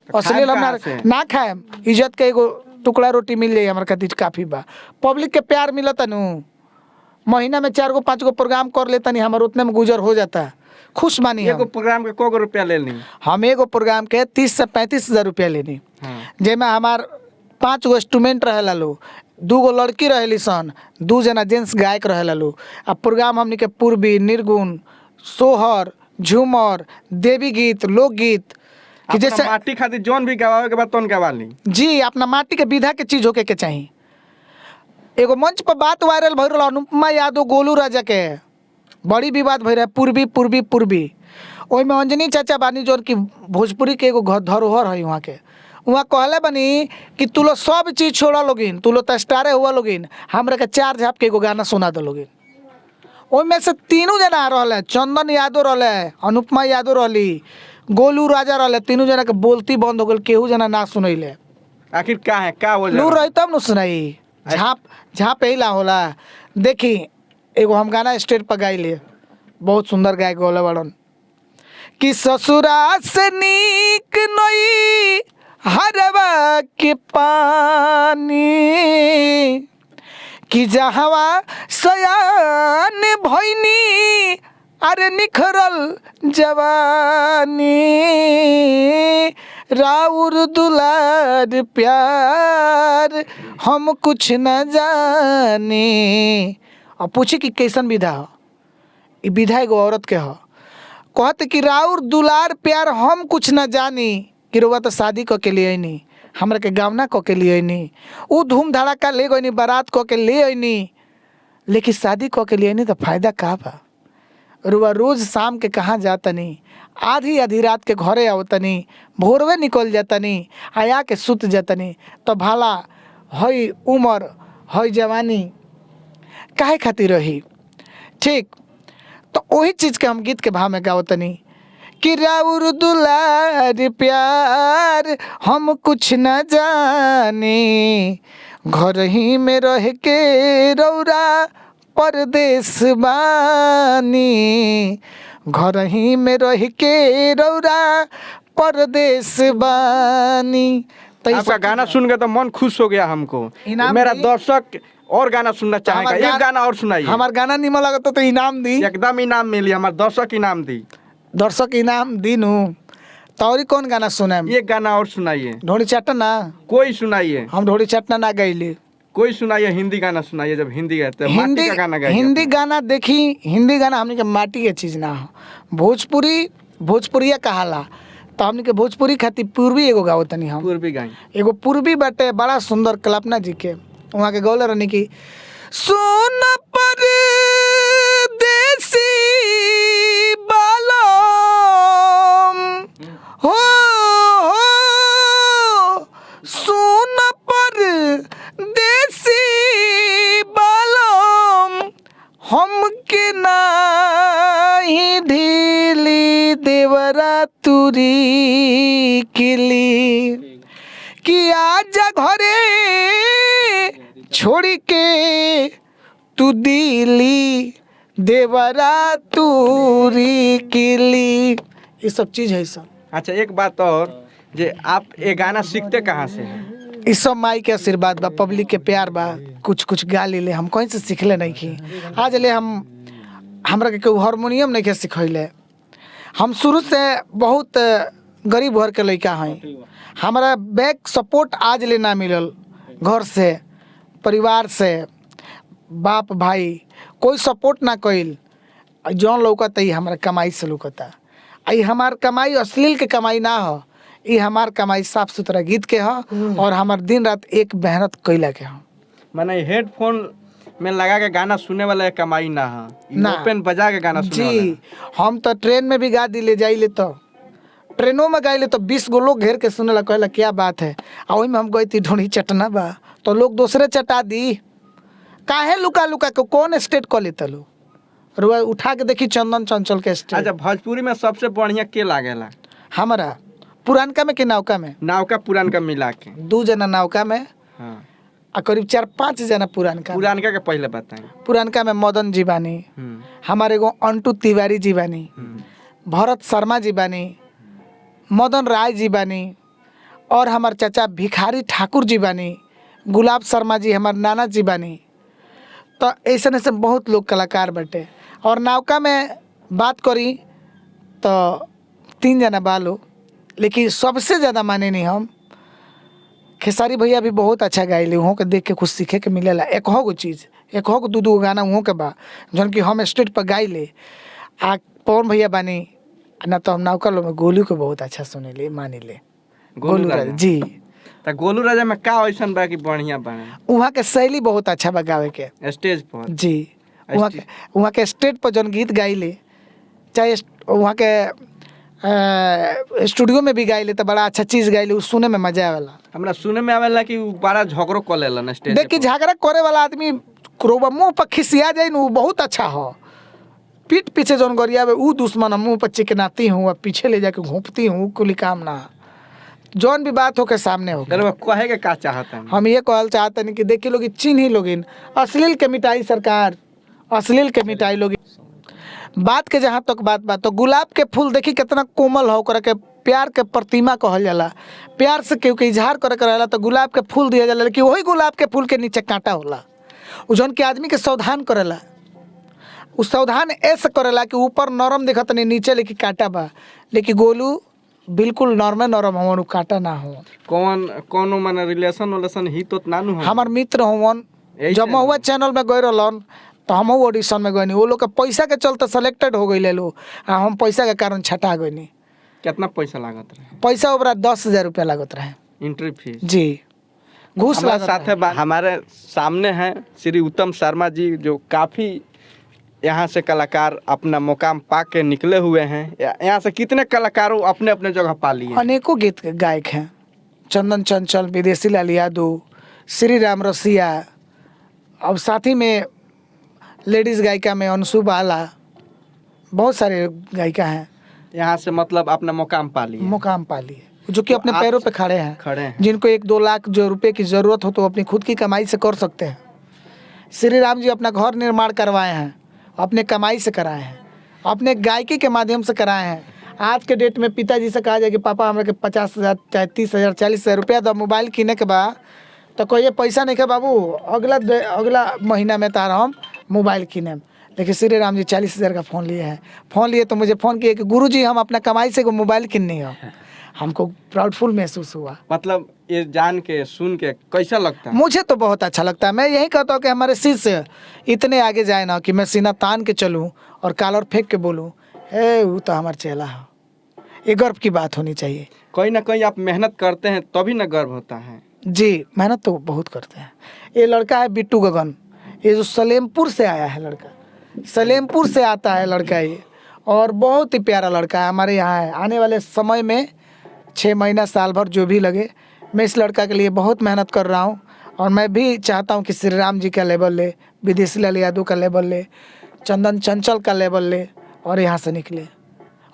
अश्लील हम कहाँ ना से? ना खाएम। इज्जत के एगो टुकड़ा रोटी मिल जाई हमरा खातिर काफी बा। पब्लिक के प्यार मिलता नु, महीना में चार गो पाँच गो प्रोग्राम कर लेतनी, हमर उतने में गुजर हो जाता, खुश बानी एगो हम। प्रोग्राम के को रुपया ले ली? हम एगो प्रोग्राम के 30 से 35 हजार रुपया लेनी। हाँ। जेमे हमार पाँच गो इंस्ट्रूमेंट रहेला लो, दू गो लड़की रहेली सन, दू जना जेंट्स गायक रहेला लो। आ प्रोग्राम हमनी के पूर्वी, निर्गुण, सोहर, झूमर, देवी गीत, लोकगीत कि अपना जैसे माटी खातिर जौन भी गवावे के बाद तौन गवा ली। जी, अपना माटी के विधा के चीज होके के चाही। एगो मंच पर बात वायरल भइल रहल अनुपमा यादव गोलू राजा के, बड़ी विवाद भइल रहे पूर्वी पूर्वी पूर्वी। ओहिमे अंजनी चाचा बानी, जोन कि भोजपुरी के एगो धरोहर है वहाँ के, वहाँ कहले बनी कि तू लोग सब चीज छोड़ा लोगिन, तू लोग तो स्टारे हुआ लोगिन, हमरा के चार झाप के एगो गाना सुना दो लोगिन। ओहिमे से तीनों जना रहले, चंदन यादव रहले, अनुपमा यादव रहली, गोलू राजा रहले, तीनों जना के बोलती बंद हो गेल, केहू जना ना सुनैले। आखिर का है, का वजह? लू रही तब न सुनाई। झाँप झाँप यही ला होला। देखी, एगो हम गाना स्टेज पर गाइले, बहुत सुंदर गायक गौले बड़न कि ससुरा से नीक नई हरवा के पानी, कि जहवा सयान भैनी अरे निखरल जवानी, राउर दुलार प्यार हम कुछ न जानी। और पूछी कि कैसन विधा हो? ई विधा एगो औरत के ह। कहत कि राउर दुलार प्यार हम कुछ न जानी, कि रउआ तो शादी क के लिए अइनी, हमरा के गावना क के लिए अइनी, ऊ धूम धड़ाका ले गइनी, बारात क के ले अइनी, लेकिन शादी क के लिए अइनी तो फायदा का बा? रुआ रोज शाम के कहाँ जातनी, आधी आधी रात के घरे आवतनी, भोरवे निकल जातनी, आया के सुत जातनी, तो भला हई उमर हई जवानी काहे खातिर रही? ठीक, तो वही चीज़ के हम गीत के भाव में गावतनी कि राउर दुलार प्यार हम कुछ न जाने, घर ही में रह के रौरा परदेस बानी, घर ही में रह के रौरा परदेस बानी। तो ई आपका सब गाना सुन के तो मन खुश हो गया हमको। इनाम मेरा दी। दर्शक और गाना सुनना चाहेगा। हमार एक गाना और सुनाइए। हमार गाना निमन लगता तो इनाम दी। एकदम इनाम मिली, हमारे दर्शक इनाम दी। दर्शक इनाम दीनू तो और कौन गाना सुनाम? एक गाना और सुनाइए। ढोड़ी चटना? कोई सुनाइए। हम ढोड़ी चटना ना गईली। कोई सुनाइए, हिंदी गाना सुनाइए। जब हिंदी गाते हैं, माटी हिंदी का गाना गाइए। हिंदी गाना देखी, हिंदी गाना हमनी के माटी के चीज ना हो। भोजपुरी भोजपुरिया कहाला, तो हमनी के भोजपुरी खातिर पूर्वी एगो गावतनी हम। पूर्वी गाई। एगो पूर्वी बाटे बड़ा सुंदर, कल्पना जी के, वहाँ के गौले रहनी की सुन पर देसी बालम हो, सुन पर देसी बालम, हमके नाही ढीली देवरा तुरी किली, कि आजा घरे छोड़ के तू दिली देवरा तूरी किली। ये सब चीज है सब। अच्छा, एक बात और जे आप ये गाना सीखते कहाँ से हैं? ई सब माई के आशीर्वाद बा, पब्लिक के प्यार बा, कुछ कुछ गा लेले। हम कहीं से सीखले नहीं की आज ले। हम हमरा के केहू हारमोनियम नहीं के सिखैले। हम शुरू से बहुत गरीब घर के लड़का हैं। हमारा बैक सपोर्ट आज ले ना मिलल, घर से, परिवार से, बाप भाई कोई सपोर्ट ना कइल। जौन लौकता ई हमारा कमाई से लौकता। आ ई हमार कमाई अश्लील के कमाई ना हो, ई हमार कमाई साफ सुथरा गीत के ह और हमार दिन रात एक मेहनत कइला के ह। माने हेडफोन में लगा के गाना सुने वाला ये कमाई ना है। ना। ओपन बजा के गाना सुने वाला। जी, हम तो ट्रेन में भी गा दिले, जाइले तो ट्रेनों में गाइले तो 20 गो लोग घेर के सुनेला, कहेला क्या बात है। आ ओही में हम गई थी ढोड़ी चटना बा तो लोग दूसरे चटा दी। काहे लुका लुका के कौन स्टेट कऽ लेता लो? रुआ उठा के देखी चंदन चंचल के स्टेट। अच्छा, भोजपुरी में सबसे बढ़िया के लागेला? हमारा पुरानका में कि नौका में? नावका पुरानका मिला के। दू जना नौका में आ करीब चार पाँच जना पुरानका में। पुरानका के पहले बताएं। पुरानका में मदन जी बानी, हमारे एगो अंटू तिवारी जी बानी, भरत शर्मा जी बानी, मदन राय जी बानी, और हमार चाचा भिखारी ठाकुर जी बानी, गुलाब शर्मा जी हमार नाना जी बानी। तो ऐसे ऐसे बहुत लोग कलाकार बाटे। और नावका में बात करी तो 3 जना बालो, लेकिन सबसे ज़्यादा माने नहीं हम खेसारी भैया भी बहुत अच्छा गाइले, वहों के देख के कुछ सीखे के मिलेला। एक गो चीज़, एक गो दू दू गो गाना वहों के बा जौन कि हम स्टेज पर गाइले। आ पवन भैया बानी ना तो हम नावका लोग में गोलू के बहुत अच्छा सुनेले मानिले। गोलू राजा जी। त गोलू राजा में का ऐसन बा कि बढ़िया बा वहाँ के शैली बहुत अच्छा बा गावे के। स्टेज पर? जी, वहाँ के स्टेज पर जौन गीत गाइले, चाहे वहाँ के स्टूडियो में भी गाइले तो बड़ा अच्छा चीज़ गाइले, उ सुने में मजा आवेला। हमरा सुने में आवेला कि उ बड़ा झगड़ो कर लेलन स्टेज देखी पर। झगड़ा करे वाला आदमी रोबा मुंह पर खिसिया जाए न, उ बहुत अच्छा हो। पीठ पीछे जौन गरियावे उ दुश्मन, मुंह पर चिकनाती हूँ और पीछे ले जाके घोंपती हूँ, कुली काम ना। जौन भी बात हो के सामने हो। रउआ कहे के का चाहता है? हम ये कहल चाहतनी कि देखी लोग चिन्ह लोगिन अश्लील के मिटाई सरकार, अश्लील के मिटाई लोग। बात के जहाँ तक बात बात तो गुलाब के फूल देखी कितना कोमल हो, ओकरा के प्यार के प्रतिमा कहल जाला। प्यार से केहू के इजहार करे के रहेला तो गुलाब के फूल दिया जाला, लेकिन वही गुलाब के फूल के नीचे कांटा होला, उ जौन के आदमी के सावधान करेला। उ सावधान ऐसे करेला कि ऊपर नरम दिखत नहीं, नीचे लेकिन कांटा बा। लेकिन गोलू बिल्कुल नरमे नरम हवन, उ कांटा ना हो। कौन कोनो माने रिलेशन उलेशन ही तो ना नु हो। हमार मित्र हवन, ऐसे जब महुआ चैनल में गए रहलन तो हम ऑडिशन में गए, वो लोग के पैसा के चलते सेलेक्टेड हो गई लोग, आ हम पैसा के कारण छटा गई। कितना पैसा लागत रहे? पैसा ओकरा 10,000 रुपया लागत रहे एंट्री फीस? जी, घूस हमारे लागत साथ है हमारे सामने हैं श्री उत्तम शर्मा जी, जो काफ़ी यहाँ से कलाकार अपना मुकाम पा के निकले हुए हैं। यहाँ से कितने कलाकारों अपने अपने जगह पा लिए? अनेकों गीत गायक हैं, चंदन चंचल, विदेशी लाल यादव, श्री राम रसिया, अब साथ ही में लेडीज़ गायिका में अंशु बाला, बहुत सारे गायिका हैं। यहाँ से मतलब अपना मुकाम पा लिए, मुकाम पा लिए, जो कि तो अपने आप पैरों पे खड़े हैं, खड़े हैं, जिनको 1-2 लाख जो रुपए की ज़रूरत हो तो अपनी खुद की कमाई से कर सकते हैं। श्री राम जी अपना घर निर्माण करवाए हैं, अपने कमाई से कराए हैं, अपने गायकी के माध्यम से कराए हैं। आज के डेट में पिताजी से कहा जाए कि पापा हमरा के 50,000 चाहे 30,000 40,000 रुपया दो मोबाइल किने के बा, तो कहिए पैसा नहीं के बाबू, अगला महीना में तार हम मोबाइल किने। लेकिन श्री राम जी 40,000 का फ़ोन लिए हैं। फ़ोन लिए तो मुझे फ़ोन किए कि गुरु जी हम अपना कमाई से मोबाइल किन्नी हो। हमको प्राउडफुल महसूस हुआ। मतलब ये जान के सुन के कैसा लगता है? मुझे तो बहुत अच्छा लगता है। मैं यही कहता हूँ कि हमारे शिष्य इतने आगे जाए ना कि मैं सीना तान के चलूँ और कालर फेंक के बोलूँ, ए वो तो हमारे चेला हो। ये गर्व की बात होनी चाहिए। कहीं ना कहीं आप मेहनत करते हैं तभी ना गर्व होता है। जी, मेहनत तो बहुत करते हैं। ये लड़का है बिट्टू गगन, ये जो सलेमपुर से आया है लड़का, सलेमपुर से आता है लड़का ये, और बहुत ही प्यारा लड़का है। हमारे यहाँ है। आने वाले समय में 6 महीना साल भर जो भी लगे, मैं इस लड़का के लिए बहुत मेहनत कर रहा हूँ। और मैं भी चाहता हूँ कि श्री राम जी का लेवल ले, विदेशी लाल यादव का लेवल ले, चंदन चंचल का लेवल ले और यहाँ से निकले।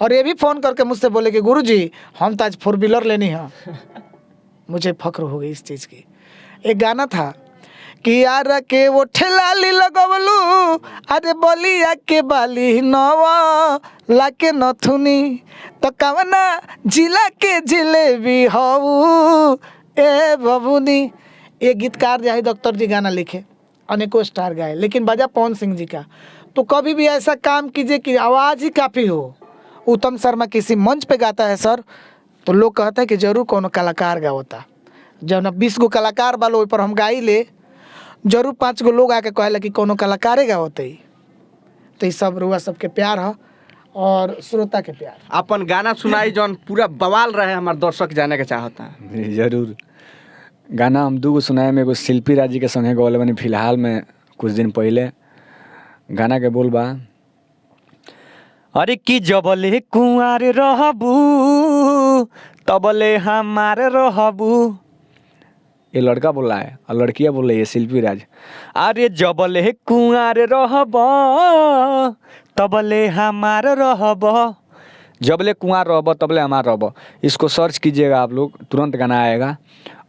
और ये भी फ़ोन करके मुझसे बोले कि गुरु जी हम तो आज 4 व्हीलर लेनी है। मुझे फख्र हो गई इस चीज़ की। एक गाना था कि यार के वो ठेलाली लगवलू, अरे बलिया के बाली नवा लाके नथुनी, तो कवना जिला के जिलेबी हऊ ए बबुनी। ये गीतकार जाहिद अख्तर जी गाना लिखे, अनेकों स्टार गाए, लेकिन बजा पवन सिंह जी का। तो कभी भी ऐसा काम कीजिए कि आवाज़ ही काफ़ी हो। उत्तम शर्मा किसी मंच पे गाता है सर, तो लोग कहते हैं कि जरूर कोनो कलाकार गावता। जब ना 20 गो कलाकार वालो ओहि पर हम गाई ले, जरूर 5 गो लोग आके कहेला कि कोनो कलाकारे गावते। तो ये सब रुआ सबके प्यार है और श्रोता के प्यार। अपन गाना सुनाई जौन पूरा बवाल रहे, हमारे दर्शक जाने के चाहता है। जी जरूर। गाना हम 2 गो सुनाए में, एगो शिल्पी राज जी के संगे गौले बनी फिलहाल में कुछ दिन पहले। गाना के बोल बा, अरे कि जबले कुंवार रहबू तबले हमार रहबू। ये लड़का बोल रहा है और लड़कियाँ बोल रही है शिल्पी राज। अरे जबले कुंवार रहब तबले हमार रहब, जबले कुंवार रहब तबले हमार रहब। इसको सर्च कीजिएगा आप लोग, तुरंत गाना आएगा।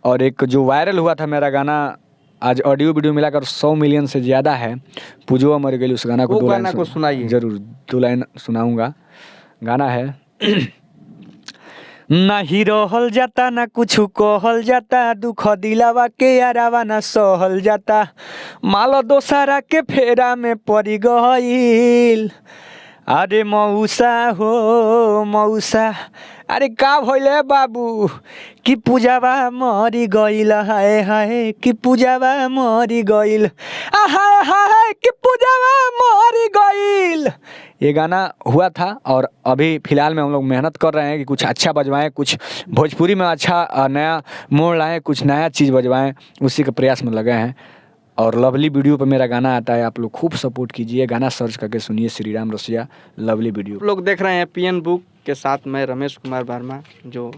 और एक जो वायरल हुआ था मेरा गाना, आज ऑडियो वीडियो मिलाकर 100 मिलियन से ज़्यादा है, पूजवा मर गई, उस गाना को वो 2 लाइन गाना को सुनाइए। जरूर 2 लाइन सुनाऊंगा। गाना है, ना ही रहल जाता ना कुछ कहल जाता, दुख दिलावा के अरावा ना सहल जाता, माल दोसरा के फेरा में पड़ी गईल। अरे मौसा हो मौसा, अरे का भइले बाबू, कि पूजावा मरी गईल, हाय हाय कि पूजावा मरी गईल, आ हाय हाय कि पूजावा मरी गईल। ये गाना हुआ था और अभी फ़िलहाल में हम लोग मेहनत कर रहे हैं कि कुछ अच्छा बजवाएं, कुछ भोजपुरी में अच्छा नया मोड़ लाएं, कुछ नया चीज़ बजवाएं, उसी के प्रयास में लगे हैं। और लवली वीडियो पर मेरा गाना आता है, आप लोग खूब सपोर्ट कीजिए, गाना सर्च करके सुनिए श्री राम रसिया लवली वीडियो। आप लोग देख रहे हैं पीएन बुक के साथ मैं रमेश कुमार वर्मा, जो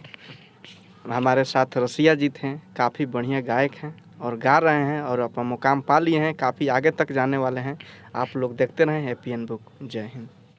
हमारे साथ रसिया जी थे, काफ़ी बढ़िया गायक हैं और गा रहे हैं और अपना मुकाम पा लिए हैं, काफ़ी आगे तक जाने वाले हैं। आप लोग देखते रहें पीएन बुक। जय हिंद।